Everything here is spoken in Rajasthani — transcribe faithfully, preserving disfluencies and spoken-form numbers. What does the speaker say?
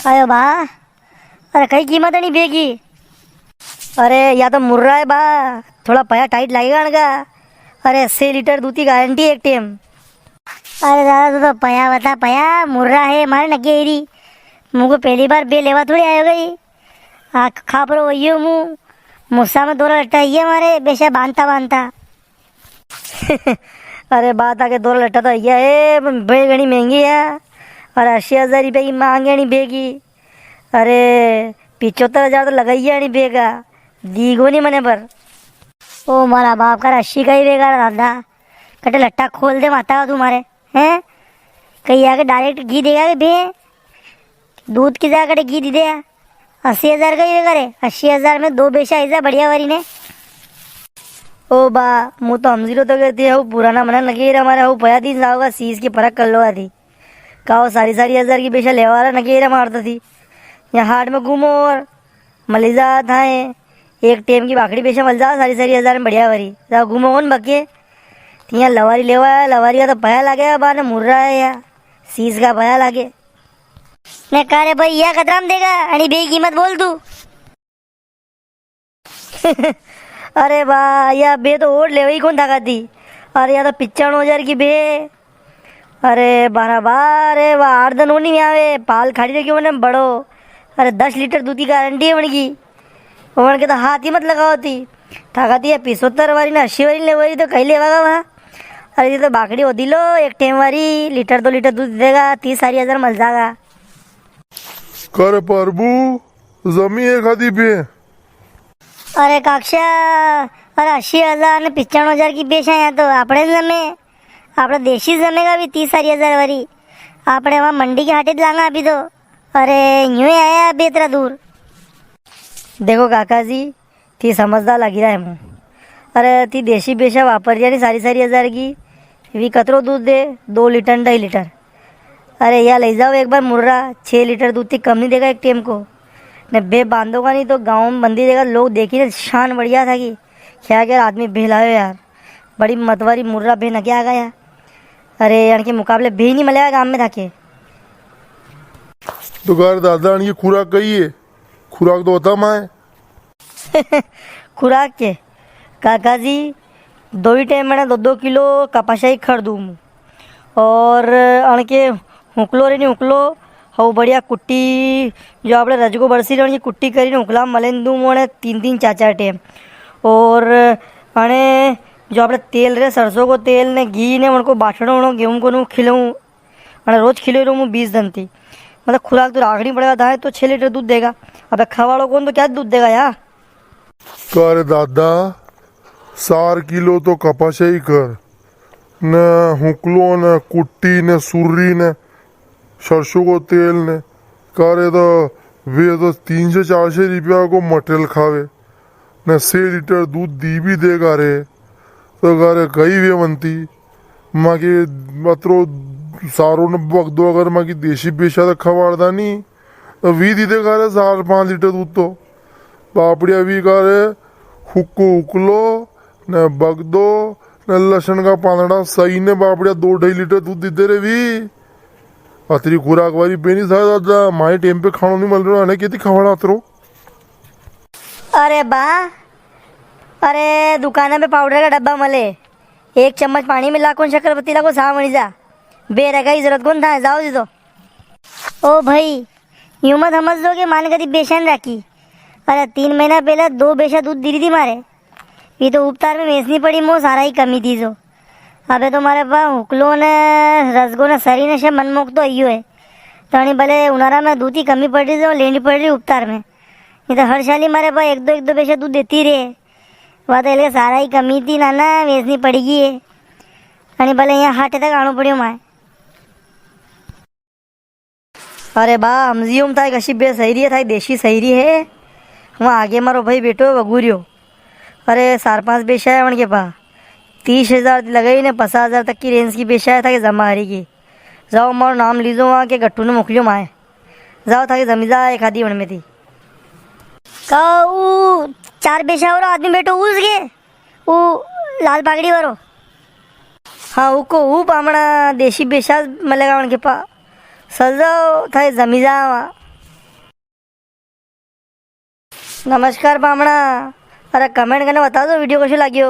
आयो बा, अरे कई कीमत है नी भे की? अरे या तो मुर्रा है बा, थोड़ा पया टाइट लागेगा अणका। अरे अस्सी लीटर दूध की गारंटी एक टेम। अरे दादा तू तो पया बता पया, मुर्रा है मारे नगे री। मुको पहली बार भे लेवा थोड़ी आयो गई। आ खापरो वही हूँ मु, मुस्सा में दो लट्टा ही है मारे, बेशा बांधता बांधता। अरे बा थाके दो लट्टा तो है, भे घणी महंगी है। और अस्सी हजार रुपया की मांगे नी भे की। अरे, पिचोत्तर हजार तो लगाई है नी भे का। दीगो नी मने पर। ओ मारा बाप का अस्सी का ही बेकार दादा। कटे लट्टा खोल दे माता तू मारे। हैं? कई आके डायरेक्ट घी देगा के भे? दूध की जगह कटे घी दी दे। अस्सी हजार का ही बेकार है। अस्सी हजार में दो बेशा ऐसा बढ़िया वारी ने। ओ बा, मु तो हमजी रो तो कहती है, वो पुराना मना नगे रा मारे, वो पया दिन जाओगा, सीज की परख कर लो आदि। काओ सारी सारी हजार की बेशा लेवा वाला नगे रा मारता थी। या हाट में घूमो और मली जा थाए। एक टेम की बाखड़ी बेशा मल जा, सारी सारी हजार में बढ़िया वारी। जाओ घूमो कौन बके। तिया लवारी लेवा आया, लवारी का तो पया लागे, बा ने मुर्रा है या। सीज का पया लागे। ने का रे भाई, या कतरा में देगा? अणी बे की कीमत बोल तू। अरे बा, या बे तो और लेवे ही कौन थाका थी। अरे या तो पिचाणो हजार की बे। अरे बारा बा, अरे वा आठ दन होनी आवे, पाल खाड़ी रखियो मने बड़ो। अरे दस लीटर दूध की गारंटी है वणकी। वणके तो हाथ ही मत लगाओ थी। थाका थी या पिसोत्तर वारी ने अस्सी वारी लेवे तो कई लेवागा वा। अरे ये तो बाखड़ी होदी लो, एक टेम वारी, लीटर दो लीटर दूध देगा, तीस सारी हजार मल जागा। कर प्रभु, जमी है खादी पे। अरे काक्षा, अरे अस्सी हजार ने पिचाणो हजार की बेशा या तो आपणे जमे, आपणे देसी जमेगा भी तीस चालीस हजार वारी। आपणे वां मंडी के हाटे लांगा अभी तो। अरे यूं ही आया अभी इतना दूर। देखो काका जी, थी समझदार लगी रहा है मु। अरे थी देसी बेशा वापर रिया नी सारी सारी हजार की, वी कतरो दूध दे, दो लीटर, ढाई लीटर। अरे या ले जाओ एक बार मुर्रा, छह लीटर दूध थी कम नी देगा एक टेम को। ने बे बांधोगा नी तो गांव में बंदी देगा, लोग देखी ने शान बढ़िया था कि क्या क्या आदमी बे लायो यार, बड़ी मतवारी मुर्रा बे नगे आ गया। अरे अणके मुकाबले बे ही नी मिलेगा गांव में थाके। तो गार दादा अणकी खुराक कई है? खुराक तो बता माए। खुराक के काका जी, दो ही टेम में दो दो किलो कपाशाई खर दूँ मु। और अणके हुकलो रे नी हुकलो, हऊ बढ़िया कुट्टी, जो आपणे रजको बरसी रे, अणकी कुट्टी करी ने हुकला मलेन दूँ मु अणे तीन तीन चार चार टेम। और अणे जो आपणे तेल रे, सरसों को तेल ने घी ने, उनको बाटणो, उनको गेहूं को नू खिलऊँ, अने रोज खिलो रो मु बीस दन थी। मतलब खुराक तो राखणी पड़ेगा, दाए तो छह लीटर दूध देगा। अबे खवाड़ो कौन तो क्या दूध देगा यार? का रे दादा, चार किलो तो कपाशाई कर, न हुकलो, न कुट्टी, न सुर्री, न सरसों को तेल, न का रे तो वे तो तीन सौ चार सौ रुपया को मटेरियल खावे। ने छह लीटर दूध दी भी देगा रे, तो गारे कई वे बनती। माकी अतरो सारो ने बगदो अगर माकी देसी बेशा तो खवाड़दा नी, तो वी दी देगा रे चार पाँच लीटर दूध तो। बापड़िया वी गारे हुक्को हुकलो, ने बगदो, ने लसण का पानड़ा सही ने बापड़िया दो ढाई लीटर दूध दी दे रे वी। अतरी खुराक वाली बेनी था दादा, माई टेम पे खाणो नी मिल रहा, ने केती खवाड़ा अतरो। अरे बा, अरे दुकाना पे पाउडर का डब्बा मले, एक चम्मच पाणी में लाखो शक्कर पत्ती लाखो सा बणी जा। बेरा का ही जरूरत कौन था, जाओ जी तो। ओ भाई, यूं मत समझ लो कि मान कदी बेशन राखी। अरे तीन महीना पहले दो बेशा दूध दी री थी मारे, ये तो उपतार में बेचनी पड़ी, मो सारा ही कमी थी जो। अबे तो मारे पा हुकलो ने रसगो ने सरी ने शे मन मोकतो आयो है। तो अणी भले उनारा में दूध की कमी पड़ री, जो लेनी पड़ री उपतार में। नी तो हर साल ही मारे पा एक दो, एक दो बेशा दूध देती रे। वा तो एलके सारा ही कमी थी ना, ना, बेचनी पड़ी गी है। अणी भले यहाँ हाटे तक आणो पड़ियो माए। अरे बा, हमजी हूँ, थाई कशी बेस सही री है, थाई देसी सही री है। वां आगे मारो भाई बैठो है, वगूरियो। अरे, चार पांच बेशा है वणके पा। तीस हजार ती लगाई ने पचास हजार तक की रेंज की बेशा है, थाके जमा हरी की। जाओ, मारो नाम लीजो, वां के गट्टू ने मोकलियो माए। जाओ, थाके जमी जा एक आधी वण में थी। का ऊ चार बेशा वारो आदमी बैठो उस के? ऊ लाल पागड़ी वारो। हाँ, उको ऊ पामणा देसी बेशा मलेगा वणके पा। सजाओ थाई जमी जावा। नमस्कार पामणा। अरे comment करने बता दो video कशो लाग्यो।